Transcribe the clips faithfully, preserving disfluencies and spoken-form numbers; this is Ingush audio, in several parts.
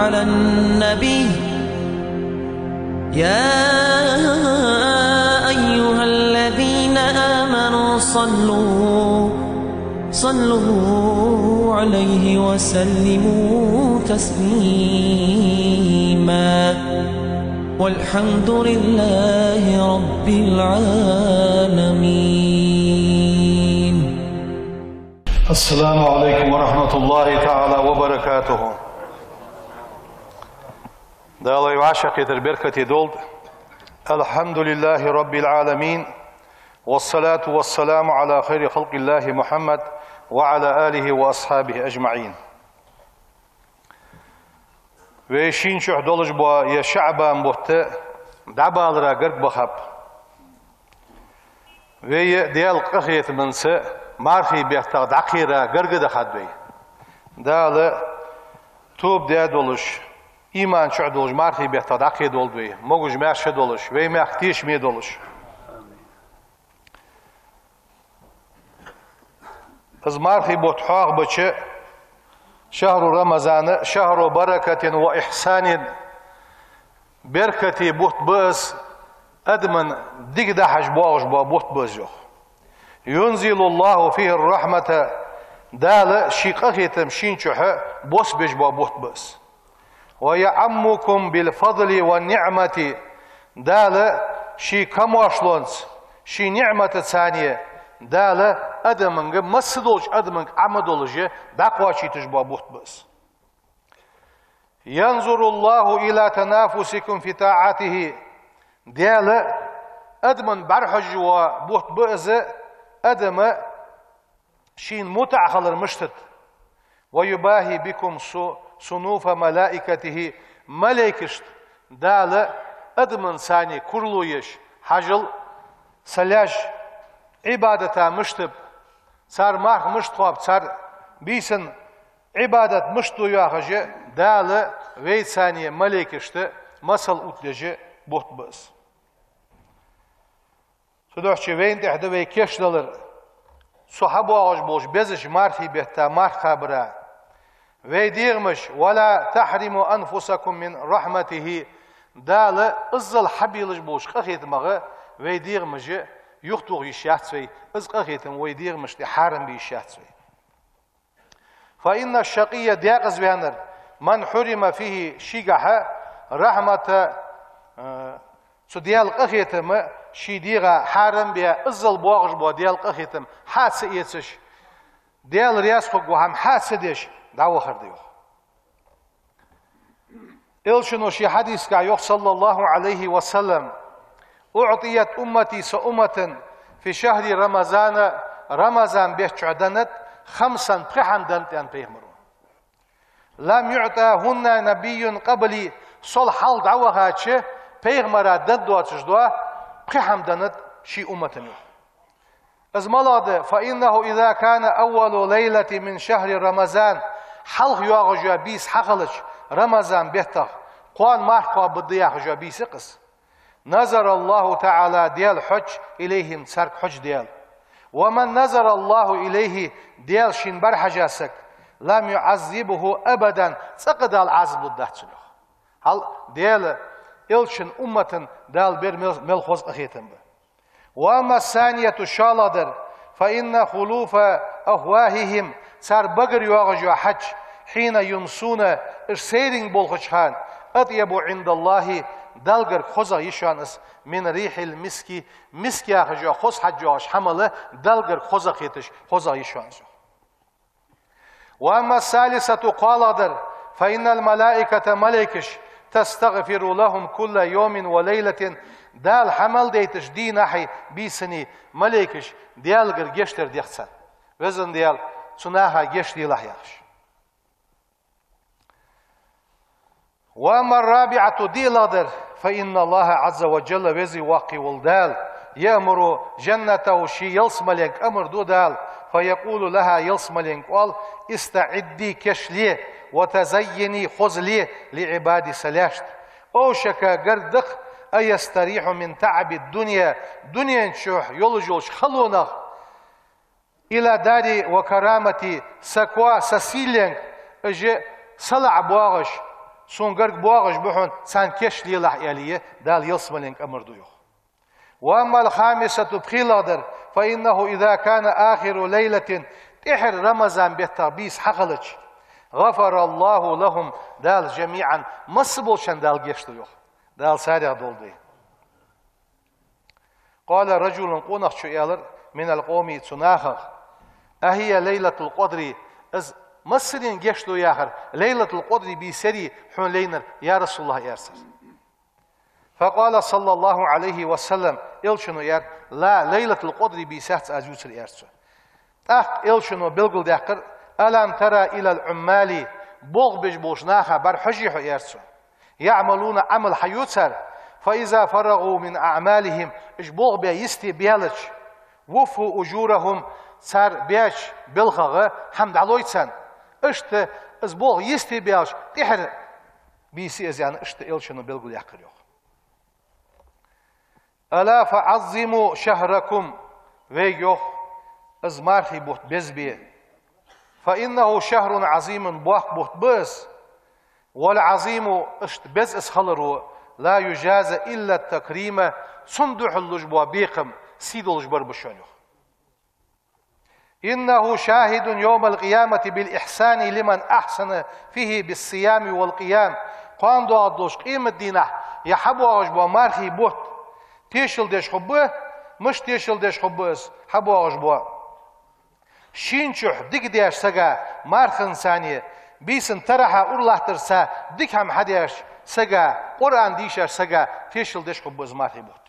على النبي. يا أيها الذين آمنوا صلوا، صلوا عليه وسلموا تسليما. والحمد لله رب العالمين. السلام عليكم ورحمة الله تعالى وبركاته. Дала вай вӀашагӀкхетар беркате долда. الحمد لله رب العالمين، والصلاة والسلام على خير خلق الله محمد وعلى آله وأصحابه أجمعين. Вай шийна чухь долаш бола ер ШаӀбан бутт дӀабалара гарга бахаб. Вай Даьла къахетамца мархий беттах дӀакхера гарга дахад вай. Дала тоба даь долаш, иман чухь долаш мархий беттах дӀакхедолда вай, могаш-маьрша долаш, вай мехка тешаме долаш. Из мархий бутт хьоахабича, شهر رمضان شهر بركة وإحسان, беркате бутт ба из, адамашта дика дахьаш боагӀаш бола бутт ба из, йоах. ينزل الله فيه الرحمة, Дала ший къахетам шийна чухь бос беш бола бутт ба из. ويعمكم بالفضل والنعمة, Дала ший камаьршалонца, ший ниӀматаца Дала адамашка масса долча адамашка Ӏама долаш дӀакхоачийташ бола бутт ба из. ينظر الله إلى تنافسكم في طاعته, Даьла адамашта бӀарахьожаш бола бутт ба из, адамаш шийна мутӀахьа хилар мишта да. ويباهي بكم ص-، صنوف ملائكته, малейкашта Дала адамашца курал еш, хьажал, са лаьш Ӏибадата мишта ба, цар марха мишта хоаб, цар бийсан Ӏибадат мишта ду яхаш, Дала вайца малейкашта масал оттадеш бутт ба из. Цудухьа вайна тӀехь да вай кийчдалар, цу хьабоагӀаш болча безача мархий бетта марха кхабара. Вай дегӀамаш, ولا تحرموا أنفسكم من رحمته, Дала иззал хьабелаш болча къахетамах вай дегӀамаш юхатоха йиш яц вай, из къахетам вай дегӀамашта тӀа хьарам бе йиш яц вай. فإن الشقي, декъаза ваьннар, من حرم فيه, шийгахьа رحمة, э, цу Даьла къахетам ший дегӀа хьарам бе, иззал боагӀаш бола Даьла къахетам хьа ца эцаш, Даьла раьза хургва хӀама хьа ца деш, дӀавахар да, йоах. Элчано ший хьадисагахь йоах, صلى الله عليه وسلم: أعطيت أمتي, са уммата في شهر رمضان, Рамазан бетта чухь деннад, خمسا, пхи хӀама деннад, аьннад пайхамаро. لم يعطهن نبي قبلي, сол хьалха дӀавахача пайхамара денна доацаш дола пхи хӀама деннад ший уммата, йоах. Из малагӀа да? فإنه إذا كان أول ليلة من شهر رمضان, хьалха йоагӀаш йола бийса хьахилча Рамазан беттах, кхоана марха кхоабаргда яхаш йола бийса я-кх из. نظر الله تعالى, Даьла хьож, إليهم, царга хьож Даьла. ومن نظر الله إليه, Даьла шийна бӀарахьежа саг, لم يعذبه أبدا, цкъа а Дала Ӏазап лургдац цунна, йоах. Хьал Даьла элчан уммата Дала бер мел, мел хоза къахетам ба. وأما الثانية, шоллагӀдар, فإن خلوف أفواههم, цар багара йоагӀаш йола хьаж, حين يمسون, уж сайранга болхача хана, أطيب عند الله, Далла гарга хозагӀа я шоана из, من ريح المسك, миск яхаш йола хоза хьаж йоагӀаш хӀама Далла гарга хозагӀа хеташ, хозагӀа я шоана из. وأما الثالثة, кхоалагӀдар, فإن الملائكة, малейкаш, تستغفر لهم كل يوم وليلة, Дала хӀама мел дайтача дийнахьеи бийсанеи малейкаш Даьлагара гешт дар дех царна. Везан Даьла, цу наха гешт делахь, яхаш. وأما الرابعة, диълагӀдар, فإن الله عز وجل, веза-воккха вола Дала, يأمر جنته, ший ялсмалега амар ду Дала, فيقول لها, ялсмаленга оал: استعدي, кийчле, وتزيني, хоза ле, لعبادي, са лаьшта. أوشك, гаргда-кх, أن يستريحوا من تعب الدنيا, дунен чухь йолаш йолча халонах, إلى داري وكرامتي, са коа, са сийленга, уж салаӀа боагӀаш, Сона гарга боагӀаш ба хьона, царна кийчо лелахь, аьле, Дала ялсмален кӀа амар ду, йоах. وأما الخامسة, пхелагӀдар, فإنه إذا كان آخر ليلة, тӀеххьара Рамазан бетта бийса хьахилча, غفر الله لهم, Дала جميعا, масса болчарна Дала гешт ду, йоах. Дала царех долда вай. قال رجل, къонахчо аьлар, من القوم, цу нахах: أهي ليلة القدر, из массанена гешт ду яхар Лайлатул-Къадри бийса ярий хьона лайнар, я РасулаллахӀ, аьлар цар. فقال صلى الله عليه وسلم, Элчано аьлар: لا, Лайлатул-Къадри бийса яц аз ювцар, аьлар цо. ТӀаккха Элчано белгалдаьккхар: ألم تر إلى العمال, болх беш болча наха бӀарахьожий хьо, аьлар цо. يعملون, Ӏамал хьаювцар, فإذا فرغوا من أعمالهم, уж болх баь йисте баьлча, وفوا أجورهم, цар баьча балхах хӀама дӀалой царна. Иштта из болх йисте баьлча, тӀеххьара бийса я из, аьнна, иштта Элчано белгалъяьккхар, йоах. ألا فعظموا شهركم, вайга, йоах, из мархий бутт безбе. فإنه شهر عظيم, боккха бутт ба из. والعظيم, иштта беза из хиларо, لا يجازى إلا التكريم, цунна духьал луш бола бекхам, сий долаш бар ба шоана, йоах. إنه شاهد يوم القيامة بالإحسان لمن أحسن فيه بالصيام والقيام. Кхоана доагӀаш долча къематдийнахьа ер хьабоагӀаш бола мархий бутт тешал деш хургба, мишта тешал деш хургба из хьабоагӀаш бола? Шийна чухь дика деш сага, марханца, бийсан тарахьа ура латтарца дика хӀама хьадеш сага, Къуръан дийшаш сага тешал деш хургба из мархий бутт.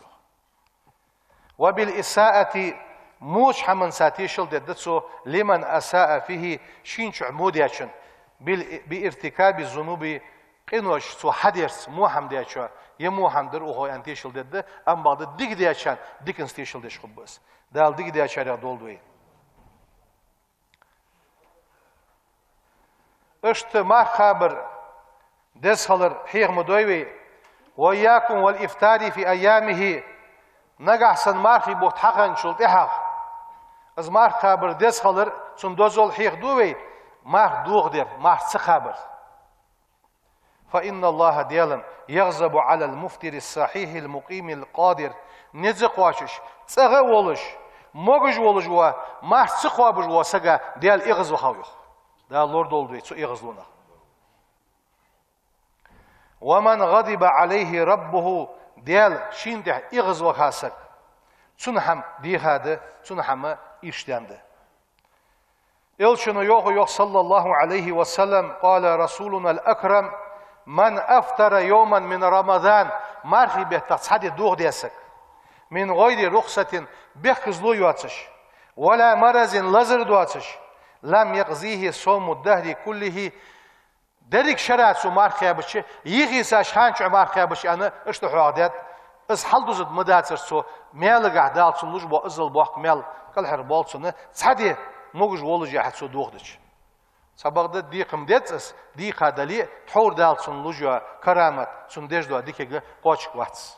وبالإساءة, моча хӀаманца тешал дергда цо, لمن أساء فيه, шийна чухь во дечоа, بال-, بارتكاب الذنوب, къинош цо хьадерца, во хӀама дечоа, е во хӀама дир укхо аьнна тешал дергда, амма бакъда дика дечоа диканца тешал деш хургба из. Дала дика дечарех долда вай. Иштта марха кхабар деза хилар хьеха ма дой вай. وإياكم والإفطار في أيامه. Нагахьа санна мархий бутт хьахинначул тӀехьагӀа из марха кхабар деза хилар, цун дозал хьеха ду вай, марха дохадар, марха ца кхабар. فإن الله, Даьла, يغضب على المفطر الصحيح المقيم القادر. Низ кхоачаш, цӀагӀа а волаш, могаш а волаш вола, марха ца кхоабаш вола сага Даьла эгӀазвахав, йоах. Дала лорадолда вай цу эгӀазлонах. ومن غضب عليه ربه, Даьла шийна тӀа эгӀазваха саг, цун хӀама дийха да, цун хӀама ирча даьнна да. Элчано йоах, йоах, صلى الله عليه وسلم, قال رسولنا الأكرم: من أفطر يوما من رمضان, мархий бетта цхьа ди дохадаь саг, من غير رخصة, бехказло йоацаш, ولا مرض, лазар доацаш, لم يجزه صوم الدهر كله, деррига шера цо марха кхаьбача, йихийсаш хана чу марха кхаьбача, аьнна, иштта хьоахадаьд, из хьалдузаргда ма дацар цо, маьлагахьа Дала цунна луш бола иззал боккха маьл кӀалхарбоал цунна, цхьа ди могаш воллашехьа цо дохадича. Цхьабакъда декхам деза из, дийха дале а, тхьовра Дала цунна луш йола карамат, цунна деш дола дикага кхоачаргвац.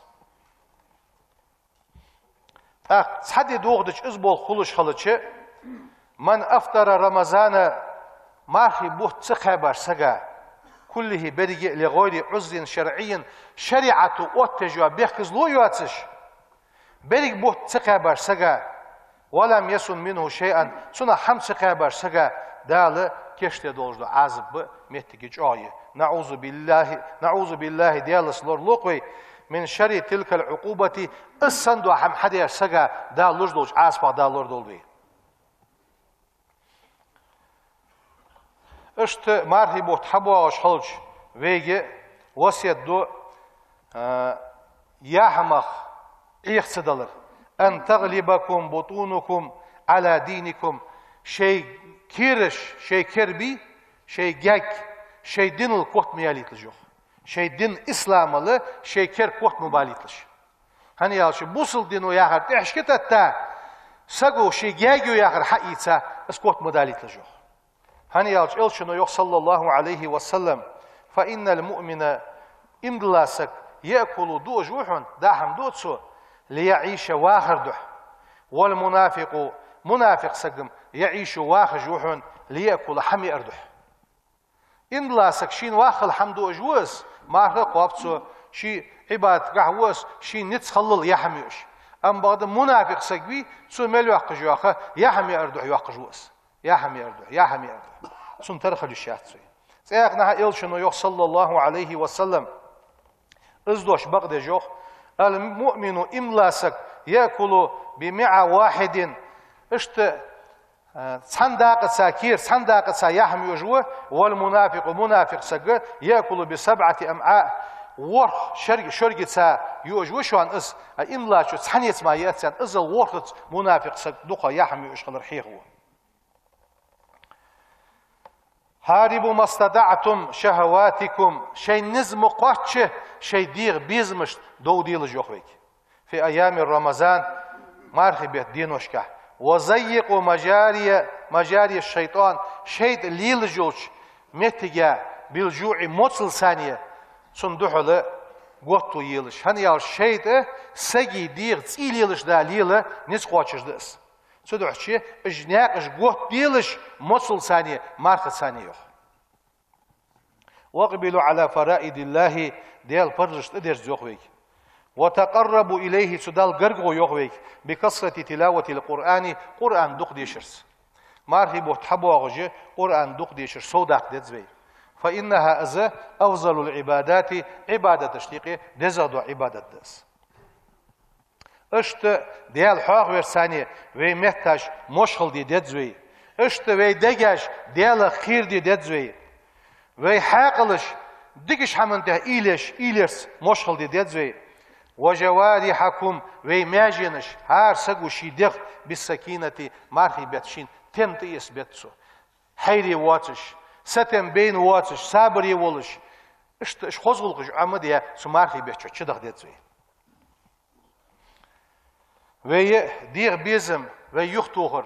ТӀаккха цхьа ди дохадича из болх хулаш хилча, من أفطر رمضان, мархий бутт ца кхаьбача сага, كله, беррига а, لغير عذر شرعي, шариӀато оттаеш йола бехказло йоацаш, беррига бутт ца кхаьбача сага, ولم يصم منه شيئا, цунах хӀама ца кхаьбача сага Дала кийчде долаш дола Ӏазап ба моттиге чӀоагӀа я. نعوذ بالله, نعوذ بالله, Даьлаца лоралу вай, من شر تلك العقوبة, из санна дола хӀама хьадеш сага Дала луш долча Ӏазапах Дала лорадолда вай. Иштта мархий бутт хьабоагӀаш хилча, вайга васкет ду, а, яхьамах Ӏеха ца далар. أن تغلبكم بطونكم على دينكم. Шоай кераш, шоай кербий, шоай гаьг шоай динал котма ялийталаш, йоах. Шоай дин исламал шоай кер котма балийталаш. ХӀана аьлча бусалба дино яхар тӀехьашка тетта, саго ший гаьго яхар хьаийца, из котма далийталаш, йоах. ХӀана аьлча Элчано йоах, صلى الله عليه وسلم: فإن المؤمن, иман дилла саг, يأكل, дуаш ва хьона, даа хӀама ду цо, ليعيش, вахара духьа. والمنافق, мунафикъ саг-м, يعيش, вахаш ва хьона, ليأكل, хӀама яар духьа. Иман дола саг шийна ваххал хӀама дуаш ва из, марха кхоаб цо, ший Ӏибадатагахьа ва из, шийна низ хиллал яхь-хӀама юаш. Амма бакъда мунафикъ саг вий, цо мел йоаккхаш йола яхь-хӀама яар духьа йоаккхаш ва из. Яхь-хӀама яар духьа, яхь-хӀама яар духьа. Цун тара хила йиш яц вай. ЦӀаькха наха элчано йоах, саллаллахӀу Ӏалайхи ва саллам, из дош бакъдеш йоах: «المؤمن», иман дола саг, «يأكل بمعى واحد», иштта, э, цхьан дакъаца, кера цхьан дакъаца яхь-хӀама юаш ва, «والمنافق», мунафикъ саг, «يأكل بسبعة أمعاء», ворхӀ шерг-, шоргеца юаш ва шоана из, а иман долчо цхьаннеца мара яц аьнна, иззал ворхӀазза мунафикъ саг дукха яхь-хӀама юаш хилар хьехаво. «حاربوا ما استطعتم شهواتكم», шоай низ ма кхоачча, шоай дегӀа безамашта дов делаш, йоах вайга, «في أيام رمضان», мархий бетта деношкахь. «وضيقوا مجاري، مجاري الشيطان», шайтӀа лелаш йолча меттиге, «بالجوع», моцал санна, цунна духьала готто елаш. ХӀана аьлча шайтӀа сага дегӀа цӀий лелаш да лела низ кхоачаш да из. Цудухьа уж наькъаш готта делаш моцал санна, марха санна, йоах. «وأقبلوا على فرائض الله», Даьла парзаш тӀадерза, йоах вайга. «وتقربوا إليه», цу Далла гарга гӀо, йоах вайга, «بكثرة تلاوة القرآن», Къуръан дукха дешарца. Мархий бутт хьабоагӀаш, Къуръан дукха дешар совдаккха деза вай. «فإنها», из, «أفضل العبادات», Ӏибадаташта юкъе дезагӀдола Ӏибадат да из. Иштта Даьла хьоахавар санна вай метташ мошхал де деза вай. Иштта вай дегаш Даьлах кхера де деза вай. Вай хьаькъалаш дикача хӀаман тӀа уйла еш, уйла ярца мошхал де деза вай. «وجوارحكم», вай маьженаш, хӀара саго ший дегӀ, «بالسكينة», мархий бетта шийна тем тӀаэца беза цо. Хьайре воацаш, сатем байна воацаш, сабаре волаш. Иштта уж хоза гӀулакхаш Ӏомаде цу мархий бетта чу даха деза вай. Вай дегӀа безам, вай юхатохар,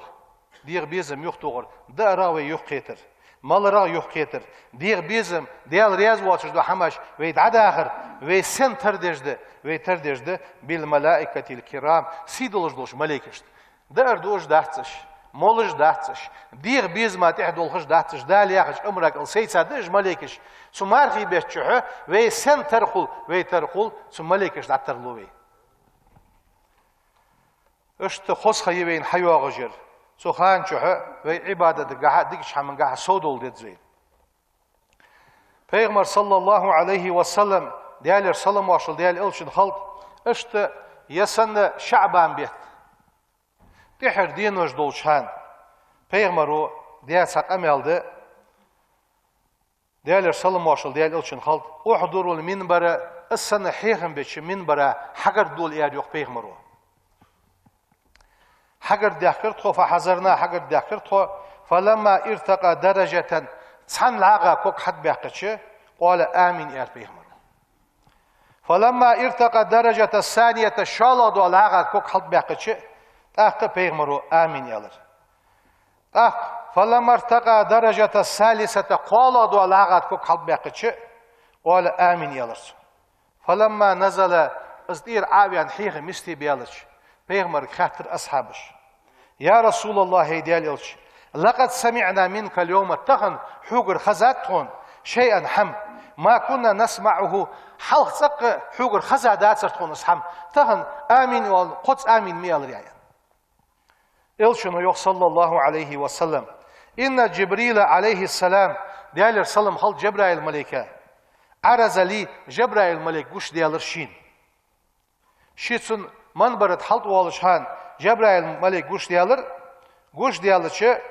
дегӀа безам юхатохар, даарах вай юхакхетар, маларах юхакхетар, дегӀа безам, Даьла раьза воацаш дола хӀамаш вай дӀадахар, вай сенна тара деза да, вай тара деза да, «بالملائكة الكرام», сий долаш долча малейкашта. Даар дуаш дац уж, молаш дац уж, дегӀа безама тӀехьа долхаш дац уж, Дала яхача амара кӀал сайца да уж малейкаш. Цу мархий бетта чухь вай сенна тара хул, вай тара хул, цу малейкашта дӀатарлу вай. Иштта хоза ха я вайна хьайоагӀаш яр. Цу хана чухь вай Ӏибадатагахьа, дикача хӀамангахьа совдовла деза вай. Пайхамар, саллаллахӀу Ӏалайхи ва саллам, Даьлера салам-моаршал Даьла элчана хилда, иштта ер санна ШаӀбан бетта тӀехьара денош долча хана, пайхамаро даь цхьа къамаьл да, Даьлера салам-моаршал Даьла элчана хилда: «احضروا المنبر», ер санна хьехам беча минбара хьагаргдола, аьлар, йоах, пайхамаро. Хьагаргдаьккхар тхо, «فحضرنا», хьагаргдаьккхар тхо, «فلما ارتقى درجة», цхьан лӀагӀа ког хьатӀабаьккхача, «قال آمين», аьлар пайхамаро. «فلما ارتقى درجة الثانية», шоллагӀа дола лӀагӀа ког хьатӀабаьккхача, тӀаккха пайхамаро «آمين» аьлар. ТӀаккха: «فلما ارتقى درجة الثالثة», кхоалагӀа дола лӀагӀа ког хьатӀабаьккхача, «قال آمين» аьлар цо. «فلما نزل», из тӀера Ӏо а ваьнна, хьехам йисте баьлча, пайхамарга хаьттар асхьабаша: «يا رسول الله», хӀай Даьла элча, «لقد سمعنا منك اليوم», тахан хьогара хезад тхона, «شيئا», хӀама, «ما كنا نسمعه», хьалха цӀаккха хьогара хезадацар тхона из хӀама, тахан «آمين» оал, кхозза «آمين» ма аьларий Ӏа, аьнна. Элчано йоах, саллаллахӀу Ӏалайхи ва саллам: «إن جبريل عليه السلام», Даьлера салам хилда Жабраил малайка, «عرض لي», Жабраил малайк гучадаьлар шийна. Ше цун минбара тӀа хьалтӀавоалача хана Жабраил малайк гучадаьлар, гучадаьлча,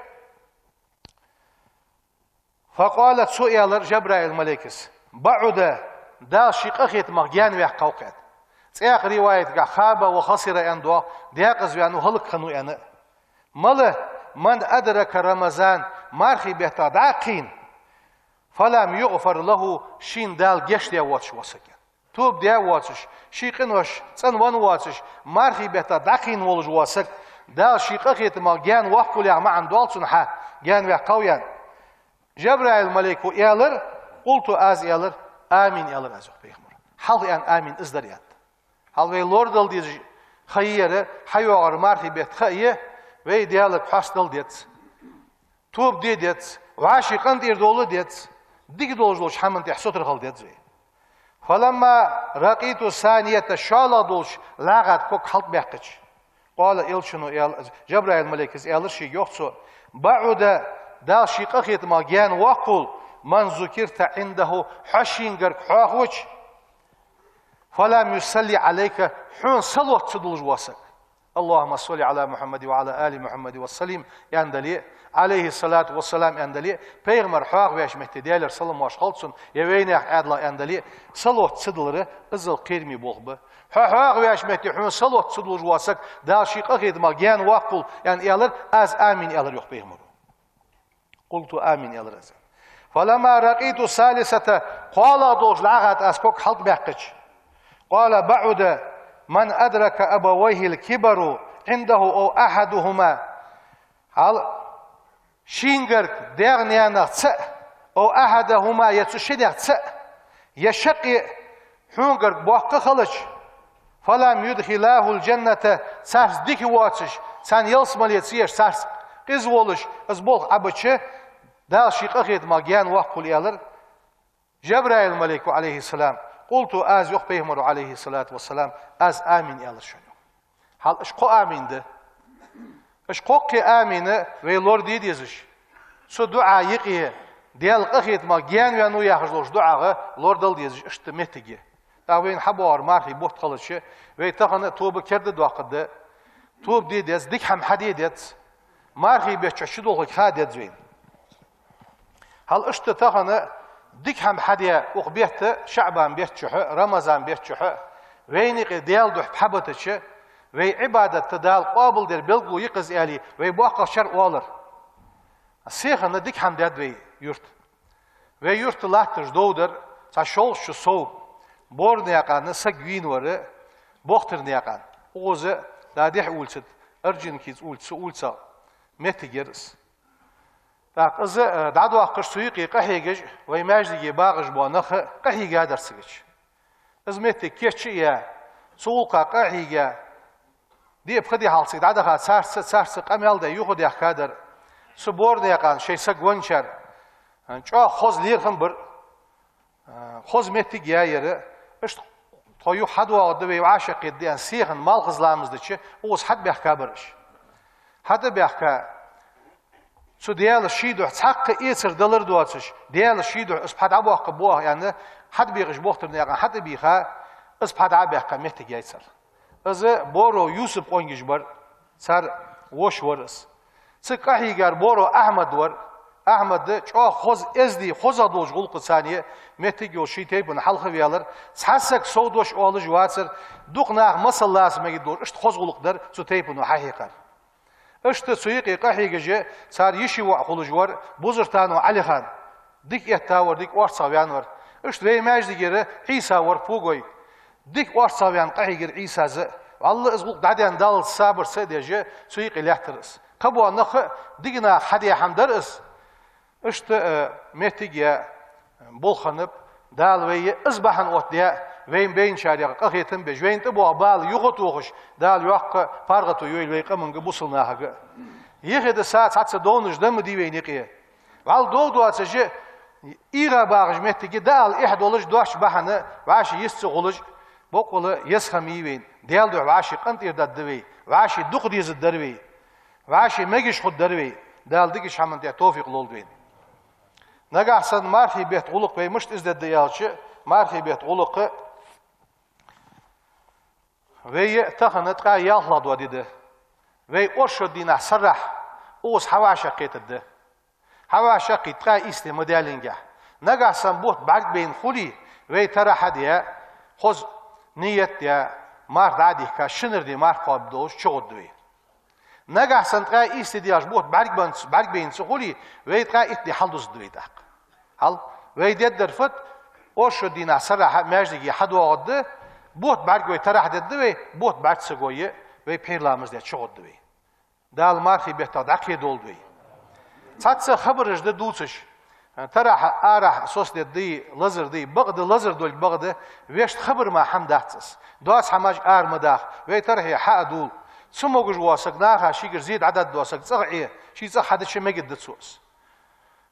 «فقال», цо аьлар Жабраил малайкас: «بعد», Дала ший къахетамах гаьнаваьккхав-кх, аьнна. ЦӀаькха риваятагахь «خاب وخسر» аьнна доагӀа, декъаза ваьннав, хӀалакхиннав аьнна. Мала? «من أدرك رمضان», мархий бетта дӀа а кхийна, «فلم يغفر له», шийна Дала гешт даь воацаш вола саг, аьнна. Тоба даь а воацаш, ший къинош цӀенвенна воацаш, мархий бетта дӀакхийна волаш вола саг, Дала ший къахетамах гаьнавоаккхалва яха маӀан доал цун хьа, гаьнаваьккхав, аьнна. Жабраил малайко аьлар, «قلت», аз аьлар, «آمين», аьлар аз, йоах пайхамаро. Хьалха аьнна «آمين» из дар, аьнна. Хьал вай лорадала дезаш ха я ер, хьайоагӀар мархий бетта ха я, вай Даьлага хьастадала деза. Тоба де деза, вӀаший къинтӀера довла деза. Дика долаш долча хӀаман тӀехь сутара хила деза вай. فلما رقيت الثانية, шоллагӀа долча лӀагӀа тӀа ког хьалтӀабаьккхача, قال, элчано аьлар, Жабраил малайко аьлар шийга, йоах цо: بعد, Дала ший къахетамах гаьна воаккхалва, من ذكرت عنده, хьо шийгара хьоахавича, فلم يصل عليك, хьона салот ца дуллаш вола саг. اللهم صل على محمد وعلى آل محمد وسلم аьнна дале, عليه الصلاة والسلام аьнна дале, пайхамар хьоахаваьча метте, Даьлера салам-моаршал хилда цунна, е вайнаьха Ӏаьдала аьнна дале, салот ца дилар иззал кхераме болх ба. Хьо хьоахаваьча метте хьона салот ца дуллаш вола саг Дала ший къахетамах гаьна воаккхалва аьнна аьлар, аз амин аьлар, йоах пайхамаро. قلت, амин аьлар аз. فلما رقيت الثالثة, кхоалагӀа долча лӀагӀа тӀа аз ког хьалтӀабаьккхача, قال: بعد من أدرك أبويه الكبر عنده أو أحدهما. Хьал, шийгара даьх-наьнах цаӀ, أو أحدهما, е цу шиннех цаӀ, е шаккхе хьогара боккха хилча, فلم يدخلاه الجنة, царца дика воацаш, царна ялсмале ца еш, царца къиза волаш, из болх Ӏобича, Дала ший къахетамах гаьна воаккхалва аьлар Жабраил малайко, عليه السلام. قلت, аз, йоах пайхамаро, عليه الصلاة والسلام, аз амин аьлар шоана. Хьал, уж кхо амин да. Уж кхоккхе амин вай лораде дезаш. Цу дуӀа юкъе, Даьла къахетамах гаьнаваьннав яхаш долча дуӀагӀа лорадала дезаш иштта моттиг я. ТӀаккха вайна хьабоагӀар мархий бутт хилча, вай тахан а тоба керда доаккхаргда. Тоба де деза, дика хӀама хьаде деза. Мархий бетта чу долхаг ха деза вайна. Хьал, иштта тахан дика хӀама хьаде, укх бетта, ШаӀбан бетта чухь, Рамазан бетта чухь, вайна юкъе Даьла духьа пхьа битача, вай Ӏибадат Дала къоабалдер белгало я-кх из аьле, вай боккхагӀчар оалар. Сехана дика хӀама даьд вай юрта. Вай юрта латташ дов дар цхьа шовзткъа шу сов, Борнаькъан саг вийна вар, Бохтарнаькъан. Укхаза Дадехь улица тӀа, Орджоникидзе улица, цу улицах моттиг яр из. ТӀаккха из, э, дӀадоаккхаш, цу юкъе къахьегаш, вай маьждиге багӀаш бола нах къахьийгадар цига. Из моттиг кийча а яь, цу гӀулакха къахьийга, диъ-пхи ди хьалха цига дӀадаха, царца, царца къамаьл даь, юхадаьхкадар. Цу Борнаькъан шоай саг венначар, э, чӀоагӀа хоза лерхӀам бар. А, хоза моттиг я ер. Иштта тхо юха хьадоагӀаргда, вай вӀашагӀкхетаргда аьнна, сехана малхбуза ламаз дича, укхаза хьатӀабаьхкабар уж. ХьатӀабаьхка, цу Даьла ший духьа цхьаккха эцар далар доацаш, Даьла ший духьа из пхьа дӀабоаккхаргба оаха аьнна, хьатӀабехаш Бохтарнаькъан хьатӀабийха, из пхьа дӀа а баьхка моттиг яй цар. Из Боро Юсуп къонгаш бар, цар воша вар из. Цига къахьийгар Боро Ахьмад вар. Ахьмад чӀоагӀа хоза, эздий, хозагӀа долча гӀулакхаца цхьана моттиг йолаш ший тайпан хьалха ваьлар. Цхьа саг сов дош оалаш вацар, дукха наха масал лаца мегаргдолаш, иштта хоза гӀулакх дар цу тайпано хьахьекхар. Иштта цу юкъе къахьегаш, цар йиший воӀ хулаш вар Бузартанов Ӏалихан. Дика этта вар, дика орцагӀваьнна вар. Иштта вай маьждигера Ӏийса вар Пугой. Дика орцагӀваьнна къахьийгар Ӏийсас а. ВаллахӀи, из гӀулакх дӀадаьнна Далла сабар ца а деш, цу юкъе лаьттар из. Кхыбола нах а, дика наха хьадаь хӀама дар из. Иштта, э, моттиг я, болх хиннаб, Дала вай из бахьан оттадаь, вайна байначарех къахетам беш, вайна тӀабоагӀа бала юхатохаш, Дала йоккха паргӀато йойла вай къаманга, бусалба нахага. Юхедиса цхьацца довнаш да ма дий вайна юкъе. ВӀалла дов доацаш а, ийгӀа багӀаш моттиг я, дӀаала эхь долаш, дош бахьан вӀаши йист ца хулаш, боккъала еза хӀама я вайна. Даьла духьа вӀаши къинтӀера даргда вай, вӀаши дукха дезаргдар вай, вӀаши мегаш хургдар вай. Дала дикача хӀаман тӀа товфикъ лолда вайна. Нагахьа санна мархий бетта гӀулакх вай мишта из дергда аьлча, мархий бетта гӀулакх вай тахан ткъаь ялхлагӀа ди да. Вай оршот дийнахьа сарахьа укхаза хьавӀашагӀкхетаргда. ХьавӀашагӀкхийтта ткъаь ийс ди ма даьллинге. Нагахьа санна бутт бӀаргабайна хуле, вай тарахь а даь, хоза ният а даь, марха дӀа а дихка, шинара ди марха кхоабаш долаш чугӀоргда вай. Нагахьа санна ткъаь ийс ди даьлча бутт бӀаргабайна ца, бӀаргабайна ца хуле, вай ткъаь итт ди хьалдузаргда вай тӀаккха. Хьал, вай дергдар фуд, оршот дийнахьа сарахьа маьждиге хьадоагӀаргда, бутт бӀарга вай тарахь дергда вай, бутт бӀарга ца гой а, вай пхьера ламаз даь чугӀоргда вай. Дала мархий беттах дӀакхедолда вай. Цхьацца хабараш да дувцаш. Тарахьа, арахьа соцадергдий, лазар дий, бакъда лазар долга бакъда, вешта хабар мара хӀама дац из. Доаца хӀамаш ара ма даха, вай тарахье хьа а дувла. Ца могаш вола саг, наха шийгара зе дӀадоаладу саг, цӀагӀа Ӏе, ший цӀагӀа хьадича мегаргда цо из.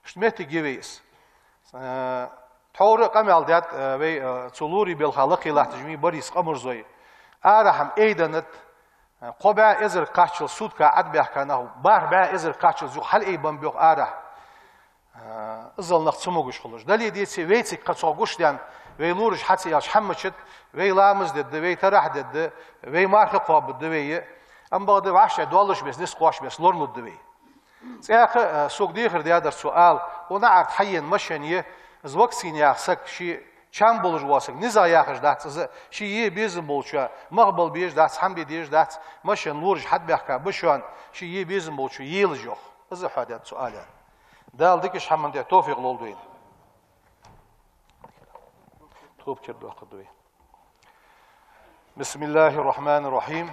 Иштта моттиг я вай из. Э, тхьовра къамаьл даьд, э, вай, э, цу лорий балха лакхе латташ вай барийс къамарзой. Арахьа-м айденнад, э, кхо бӀаь эзар кхаччалца сутка Ӏадбаьхка нах, бархӀ бӀаь эзар кхаччалца юха хьалъайбеннаб йоах арахьа. Э, иззал нах ца могаш хулаш. Дале а, деце а, вайцига кхы цох гуш даьнна, вай лораш хьа ца яьлча хӀама ма дац, вай ламаз дергда, вай тарахь дергда, вай марха кхоабаргда вай. Амма бакъда вӀаштӀехьа доаллаш беса, низ кхоачаш беса лоралургда вай. ЦӀаькха, э, сога дехар даьдар цо ала, укх наӀарга хьаена машен я, из Ваксин яха саг, ший чам болаш вола саг, низагӀа яхаш дац из, ший е безам болчоа, мах бала безаш дац, хӀама де дезаш дац, машен лораш хьатӀабаьхка ба шоана, ший е безам болчо елаш йоах. Из хьоадаьд цо ала. Дала дикача хӀаман тӀа товфикъ лолда вайна. Тоба чардоаккхаргда вай. بسم الله الرحمن الرحيم.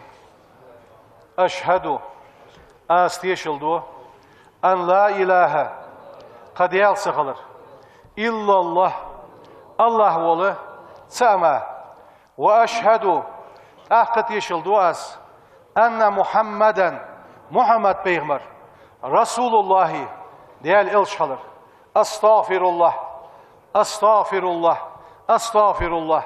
أشهد, аз тешал ду, أن لا إله, кхы Даьла ца хилар, إلا الله, АллахӀ вола цаӀ мара. وأشهد, тӀаккха тешал ду аз, أن محمدا, Мухьаммад пайхамар, رسول الله, Даьла элча хилар. أستغفر الله، أستغفر الله، أستغفر الله.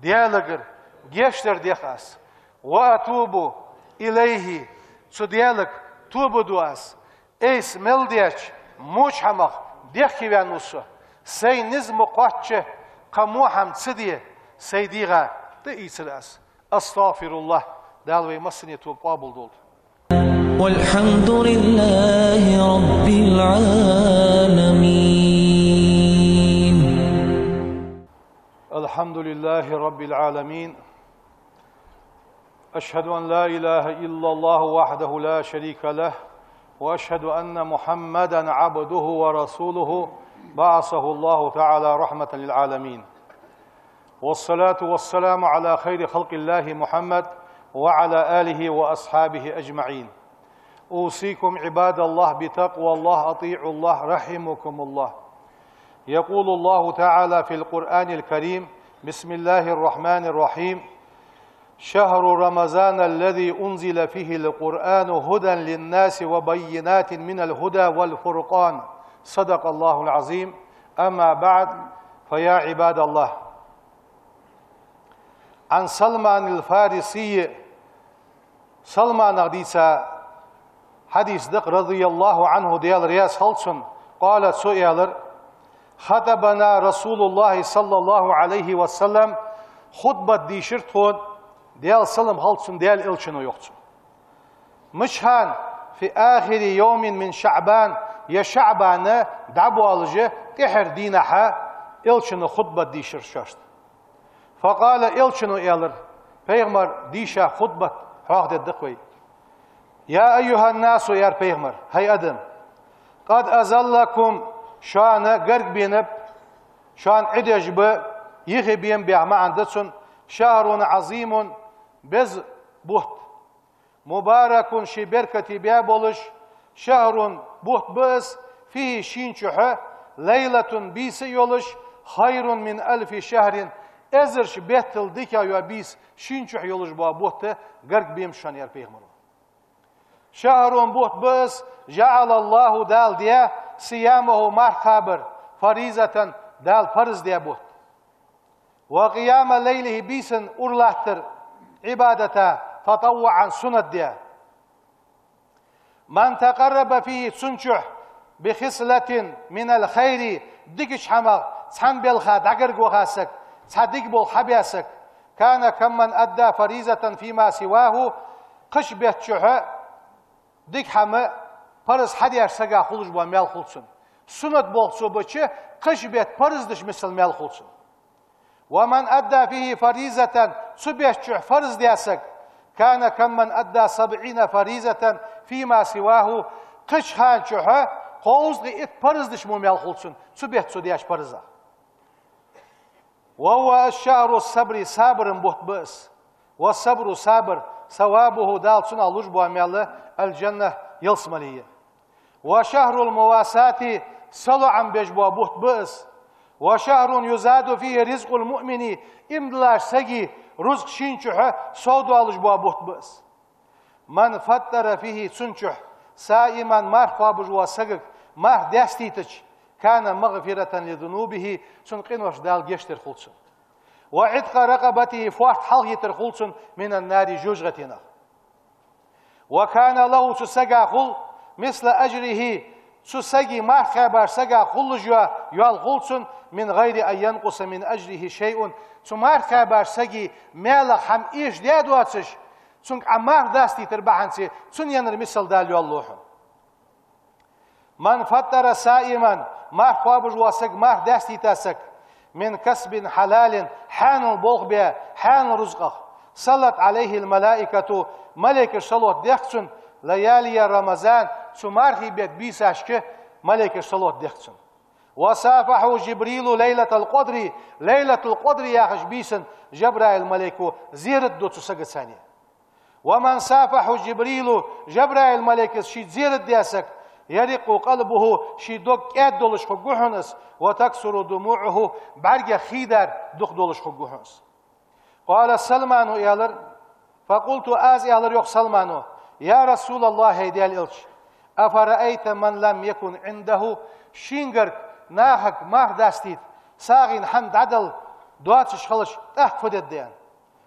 Даьлагара гешт дар дех аз. وأتوب إليه, цу Даьлага тоба ду аз. Айса мел даьча воча хӀамах дехкеваьнна ва со. Сай низ ма кхоачча, кхы во хӀама ца де, сай дегӀа тӀаийцар аз. أستغفر الله. Дала вай массане тоба къоабалдолда. والحمد لله رب العالمين. الحمد لله رب العالمين. أشهد أن لا إله إلا الله وحده لا شريك له، وأشهد أن محمدا عبده ورسوله، بعثه الله تعالى رحمة للعالمين. والصلاة والسلام على خير خلق الله محمد وعلى آله وأصحابه أجمعين. أوصيكم عباد الله بتقوى الله، أطيعوا الله، رحمكم الله. يقول الله تعالى في القرآن الكريم: بسم الله الرحمن الرحيم. شهر رمضان الذي أنزل فيه القرآن هدى للناس وبينات من الهدى والفرقان. صدق الله العظيم. أما بعد، فيا عباد الله. عن سلمان الفارسي. Салманах дийца хьадис да-кх, رضي الله عنه, Даьла раьза хилва цунна, قال, цо аьлар: خطبنا رسول الله صلى الله عليه وسلم, хутбат дийшар тхона, Даьла салам хилда цунна, Даьла элчано, йоах цо. Мичахьа? في آخر يوم من شعبان, е ШаӀбан дӀабоалаш тӀехьара дийнахьа элчано хутбат дийшар шоашта. فقال, элчано аьлар, пайхамара дийша хутбат хьоахадергда-кх вай: يا أيها الناس, аьлар пайхамара, хӀай адам, قد أظلكم, шоана гарга бенаб, шоана Ӏи деш ба, юхебе-м баьха маӀан да цун, شهر عظيم, беза бутт, مبارك, ше беркате баь болаш, شهر, бутт ба из, فيه, шийна чухьа, ليلة, бийса а йолаш, خير من ألف شهر, эзарча беттал дикагӀа йола бийса шийна чухьа йолаш бола бутт гарга бе-м шоана, аьлар пайхамара. شهر, бутт ба из, جعل الله, Дала даь, صيامه, марха кхабар, فريضة, Дала парз даь бутт. وقيام ليله, бийсан уралаттар, Ӏибадата, تطوعا, суннат даь. من تقرب فيه, цун чухь, بخصلة من الخير, дикача хӀамах цхьан балха дӀагарга ваха саг, цхьа дика болх хьабаь саг, كان كمن أدى فريضة فيما سواه, кхыча бетта чухьа дика хӀама парз хьадеш сага хулаш бола маьл хул цунна. Суннат болх цо бича, кхыча бетта парз деш мисал маьл хул цунна. ومن أدى فيه فريضة, цу бетта чухь парз даь саг, كان كمن أدى سبعين فريضة فيما سواه, кхыча хана чухьа кховзткъеи итт парз деш мо маьл хул цунна, цу бетта цо даьча парзах. وهو شهر الصبر, сабаран бутт ба из. والصبر, сабар, ثوابه, Дала цунах луш бола маьл, الجنة, ялсмале я. وشهر المواساة, салоӀам беш бола бутт ба из. وشهر يزاد فيه رزق المؤمن, иман долча сага рузкъа шийна чухьа совдоалаш бола бутт ба из. من فطر فيه, цун чухь, صائما, марха кхоабаш волча сагага марха даьстийтача, كان مغفرة لذنوبه, цун къинош Дала гешт дер хул цунна. وعتق رقبته, фоарт хьалхайтар хул цунна, من النار, жожагӀатенах. وكان له, цу сага хул, مثل أجره, цу сага, марха кхаьбача сага хулаш йола ял хул цунна, من غير أن ينقص من أجره شيء, цу марха кхаьбача сага маьлах хӀама эшадаь доацаш, цунга Ӏа марха дастийтар бахьанца, цунна еннар мисал Дала йоаллу хьона. من فطر صائما, марха кхоабаш вола саг, марха дастийта саг, من كسب حلال, хьанал болх бе, хьанал рузкъах, صلت عليه الملائكة, малейкаш салот дех цунна, ليالي رمضان, цу мархий бетта бийсашка малейкаш салот дех цунна. وصافحه جبريل ليلة القدر, Лайлатул-Къадр яхача бийсан Жабраил малейко зерат ду цу сагаца. ومن صافحه جبريل, Жабраил малейкаца ше зерат даь саг, يرق قلبه, ший дог кӀаьда долаш хургва хьона из, وتكثر دموعه, бӀаргех хий дар дукха долаш хургва хьона из. قال سلمان, аьлар, فقلت, аз аьлар, йоах Салмано: يا رسول الله, хӀай Даьла Элча, أفرأيت من لم يكن عنده, шийгара нахага марха дастийта, сагӀийна хӀама дӀадала доацаш хилча, тӀаккха фу дергда?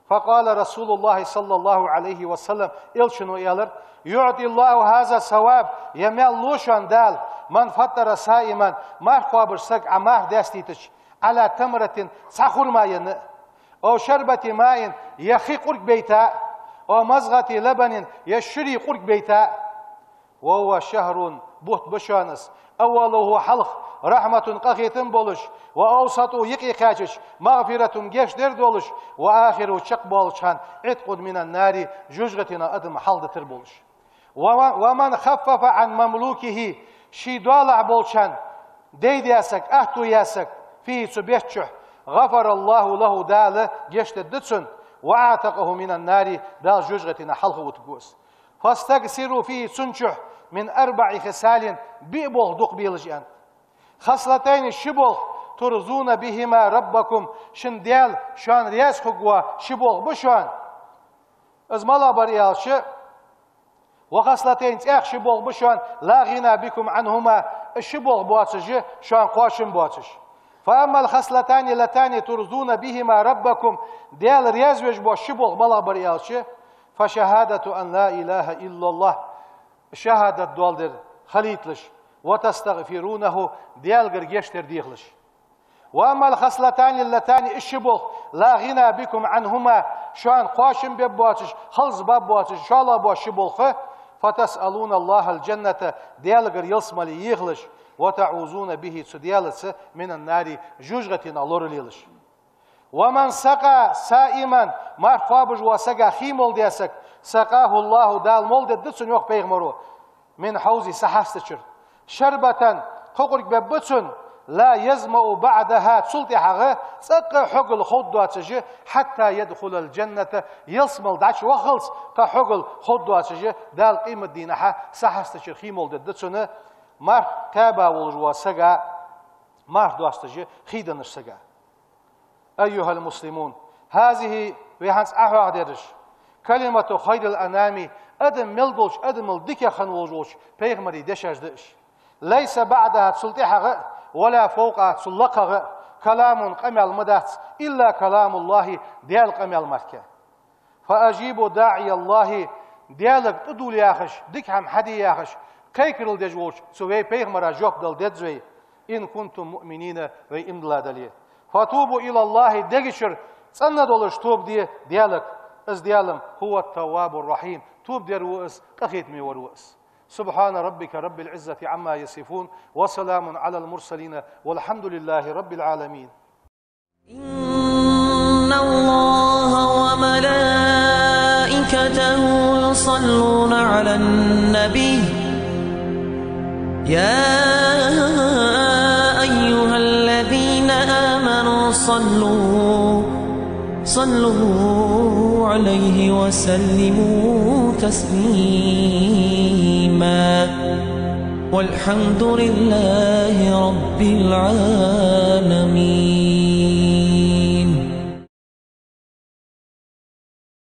فقال رسول الله صلى الله عليه وسلم, Элчано аьлар: يعطي الله هذا الثواب, ер маьл лу шоана Дала, من فطر صائما, марха кхоабаш саг Ӏа марха дастийтача, على تمرة, цхьа хурма енна, أو شربة ماء, е хи къург бейта, أو مضغة لبن, е шура къург бейта. وهو شهر, бутт ба шоана из, أوله, хьалха, رحمة, къахетам болаш, وأوسطه, юкъе кхаьчача, مغفرة, гешт дар долаш, وآخره, чакхбоалача хана, عتق من النار, жожагӀатенах адам хьалхадитар болаш. ومن خفف عن مملوكه, ший доалахьа болча хана, дай даь саг, аьттув яь саг, فيه, цу бетта чу, غفر الله له, Дала гешт дергда цунна, وأعتقه من النار, Дала жожагӀатенах хьалхавутаргва из. فاستكثروا فيه, цун чу, من أربع خصال, биъ болх дукха белаш, аьннад. خصلتين, ши болх, ترضون بهما ربكم, шун Даьла шоана раьза хургвола ши болх ба шоана. Из малагӀа бар аьлча, وخصلتين, цхьаькха ши болх ба шоана, لا غنى بكم عنهما, из ши болх боацаш, шоана кхоачам боацаш. فأما الخصلتان اللتان ترضون بهما ربكم, Даьла раьза веш бола ши болх малагӀа бар аьлча, فشهادة أن لا إله إلا الله, шахӀадат доаладер хилийталаш, وتستغفرونه, Даьлагара гешт дар дехалаш. وأما الخصلتان اللتان, из ши болх, لا غنى بكم عنهما, шоана кхоачам бергбоацаш, халзабергбоацаш, шоллагӀа бола ши болх, فتسألون الله الجنة, Даьлагара ялсмале ехалаш, وتعوذون به, цу Даьлаца, من النار, жожагӀатенах лоралелаш. ومن سقى صائما, марха кхоабаш вола сага хий молла даь саг, سقاه الله, Дала молла дергда цунна, йоах пайхамаро, من حوضي, са хьастачара, شربة, кхо къург бергба цунна, لا يظمأ بعدها, цул тӀехьагӀа цӀаккха хьогал ховргдоацаш, حتى يدخل الجنة, ялсмале дӀачуваххалца кхы хьогал ховргдоацаш, Дала къематдийнахьа са хьастачара хий молла дергда цунна, марха кхаьба волаш вола сага, марха досташ хий деннача сага. أيها المسلمون, هذه, вай хӀанз Ӏохьоахадераш, كلمة خير الأنام, адам мел долча, адамал дикагӀа хинна волаш волча пайхамара дешаш да уж. ليس بعدها, цул тӀехьагӀа а, ولا فوقها, цул лакхагӀа а, كلام, къамаьл ма дац, إلا كلام الله, Даьла къамаьл мара. فأجيبوا داعي الله, Даьлага тӀадувла яхаш, дика хӀама хьаде яхаш, кхайкарал деш волча цу вай пайхамара жоп дала деза вай, إن كنتم مؤمنين, вай иман дилла дале. فتوبوا إلى الله, дегачура цӀена долаш тоба де Даьлага, из Даьла-м هو التواب الرحيم, тоба дер ва из, къахетаме вар ва из. سبحان ربك رب العزة عما يصفون، وسلام على المرسلين، والحمد لله رب العالمين. إن الله وملائكته يصلون على النبي، يا أيها الذين آمنوا صلوا، صلوا عليه وسلموا تسليما. والحمد لله رب العالمين.